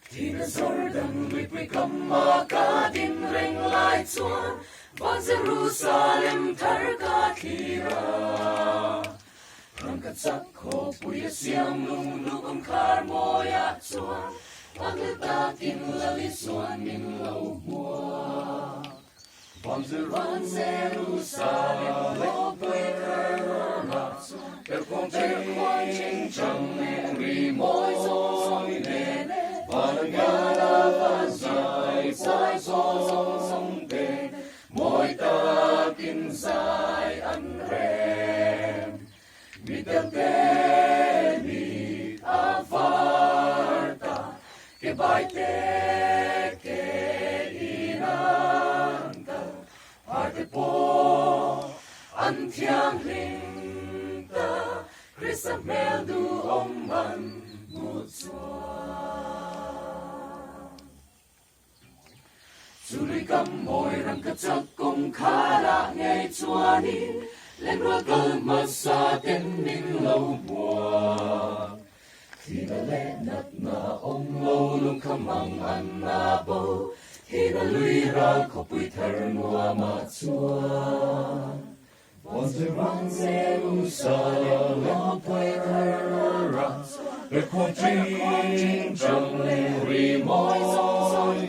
Thihna Jordan luipui kama ka din reng lai chuan Van Jerusalem thar ka thlir a. Rangka chak khawpui a siam lung lu kawngkhar mawiah chuan Vanlel takin Lal Isuan min lo hmuak. Van Jerusalem khawpui thar nuamah chuan Perkhuang ching chang leh ri mawi zawng zawng nen Van a van zai zai zawl zawng zawng te Mawi takin zai an rem. Mi telte mi a var ta, ke bai te ke in an kal, phar te pawh an thianghlim ta, Krista hmel duhawm an hmuh chuan. Chului kam mawi rang ka chak kawngkhar ah ngei chuanin lenrual kal hmasa ten min lo hmuak. Thihna leh natna a awm lo lungkha mang an na bo, thihna lui ral khawpui thar nuamah chuan. Van Jerusalem khawpui thar nuamah chuan Perkhuang ching chang ri mawi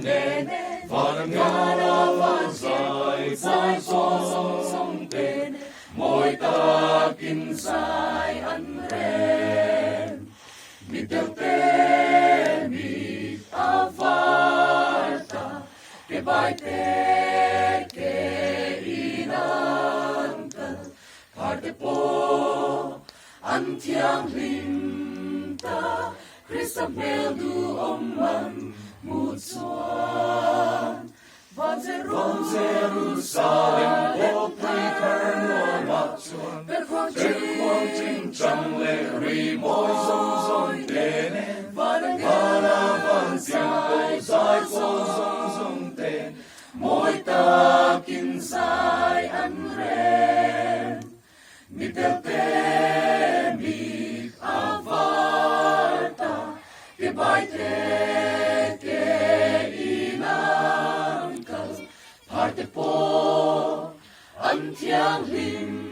nen Van ngana van zai zai zawl zawng zawng te Mawi takin zai an rem Mi tel te mi a var ta Ke bai te ke in an kal phar te pawh an thianghlim ta Krista hmel duhawm an hmuh chuan Van Jerusalem khawpui thar nuamah chuan Perkhuang chingchang leh ri mawi zawng zawng te nen Vana van tirhkoh zai pawl zawng zawng te mawi takin zai an rem. Mi telte mit a var ta, ke bai te ke in an kal, phar te pawh an thianghlim.